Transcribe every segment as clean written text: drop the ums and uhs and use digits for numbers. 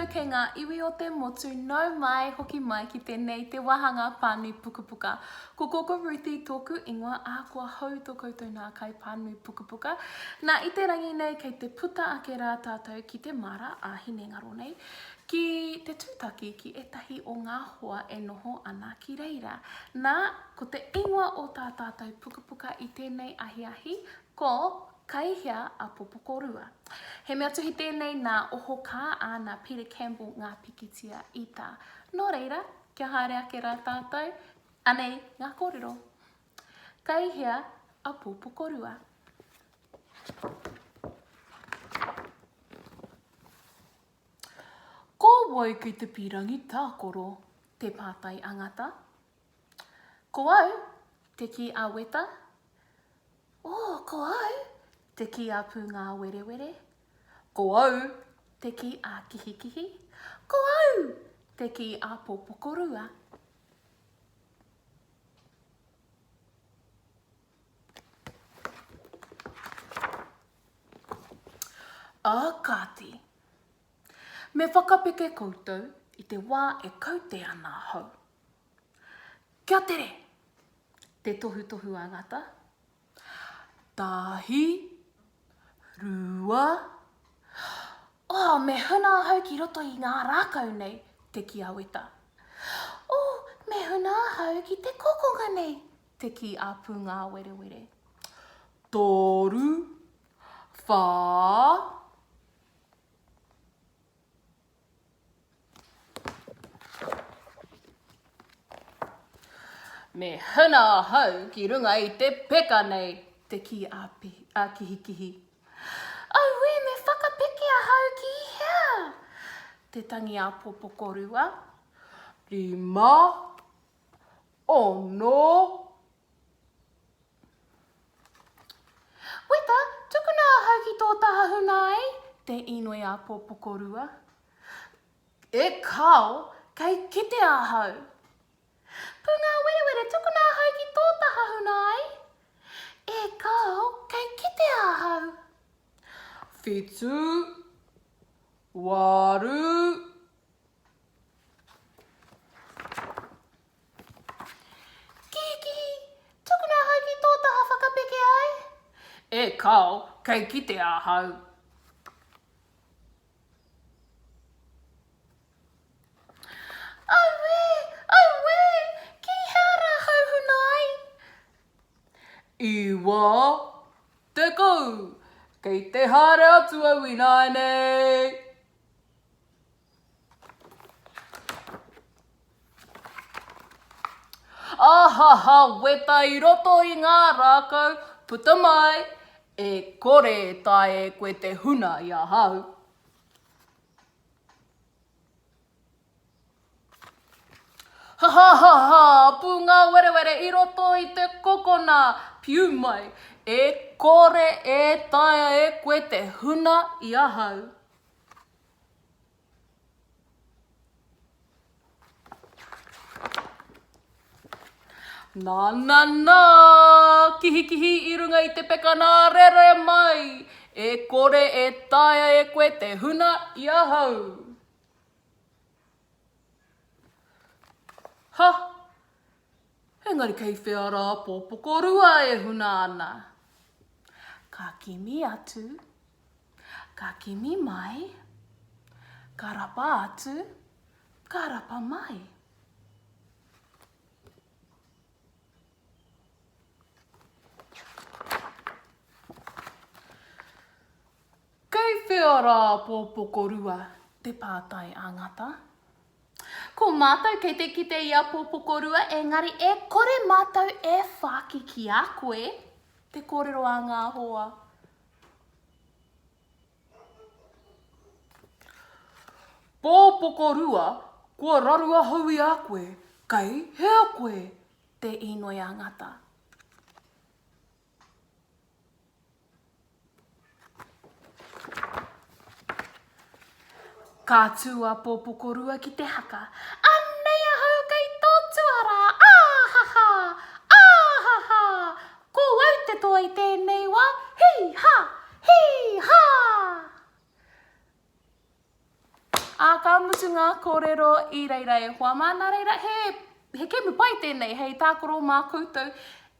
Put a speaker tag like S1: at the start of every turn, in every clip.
S1: kei ngā iwi o te motu, nau mai, hoki mai ki tēnei te wāhanga pānui pukapuka. Ko Koko Ruthie tōku ingoa, ā, kua hou tō koutou nā kaipānui pukapuka. Nā, i te rangi nei kei te puta ake rā tātou ki te māra ā hinengaro nei, ki te tūtaki ki ētahi o ngā hoa e noho ana ki reira. Nā, ko te ingoa o tā tātou pukapuka i tēnei ahiahi, ko Kai hea a Popokorua? He mea tuhi tēnei nā Oho Kaa, ā, nā Peter Campbell ngā pikitia i tā. Nō reira, kia haere ake rā tātou, anei ngā kōrero. Kai hea a Popokorua? Ko wai kei te pīrangi tākaro? Te pātai a Ngata. Ko au, te kī a Weta. Oh, ko au! te kī a Pūngāwerewere. Ko au! te kī a Kihikihi. Ko au! te kī a Pōpokorua. Ā kāti. Me whakapeke koutou i te wā e kaute ana ahau. Kia tere! Te tohutohu a Ngata. Tahi, rua, Oh, me huna ahau ki roto i ngā rākau nei, te kī a Weta. Oh, me huna ahau ki te kokonga nei, te kī a Pūngāwerewere. Toru, whā, Me huna ahau ki runga i te peka nei, te kī a Kihikihi. Auē, me whakapeke ahau ki hea? Te tangi a Popokorua. Rima, ono. Weta, tukuna ahau ki tō taha huna ai, te inoi a Popokorua. E kāo, kei kite ahau. Pūngāwerewere, tukuna ahau ki tō taha huna ai. E kāo, kei kite ahau. Whitu, waru. Kihikihi, tukuna ahau ki tō taha whakapeke ai. E kāo, kei kite ahau. Auē, auē, ki hea rā hauhuna ai? 90, kei te haere atu au ināianei. Ahaha weta i roto i ngā rākau, puta mai, e kore e taea e koe te huna i ahau. Hahahaha, pūngāwerewere i roto i te kokona, piu mai, e kore e taea e koe te huna i ahau. Nā, nā, nā! Kihikihi i runga i te peka nā rere mai! E kore e taea e koe te huna i ahau! Ha! Engari kei whea rā Pōpokorua e huna ana? Ka kimi atu, ka kimi mai, ka rapa atu, ka rapa mai. Kei whea rā Pōpokorua? te pātai a Ngata. Ko mātou kei te kite i a Pōpokorua engari e kore mātou e whāki ki a koe, te kōrero a ngā hoa. Pōpokorua, kua raru ahau i a koe, kei hea koe? te inoi a Ngata. Ka tū a Pōpokorua ki te haka. Anei ahau kei tō tuarā, ā-ha-ha! Ā-ha-ha! Ko au te toa i tēnei wā, hī-ha! Hī-hā! Ā, ka mutu. mutu ngā kōrero i reira e hoa mā. Nā reira, he, he kēmu pai tēnei hei tākaro mā koutou,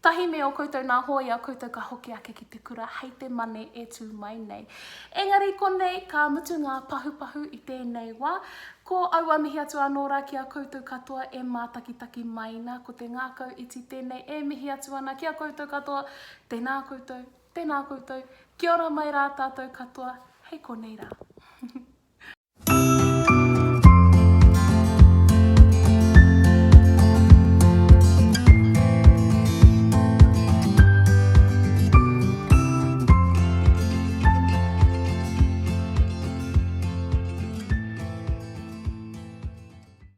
S1: tahi me ō koutou nā hoa i a koutou ka hoki ake ki te kura hei te Mane e tū mai nei. Engari konei ka mutu ngā pahupahu i tēnei wā. Ko aua mihi atu anō rā ki a koutou katoa e mātakitaki mai na, ko te ngākau iti tēnei e mihi atu ana ki a koutou katoa, tēnā koutou, tēnā koutou, kia ora mai rā tātou katoa, hei konei rā.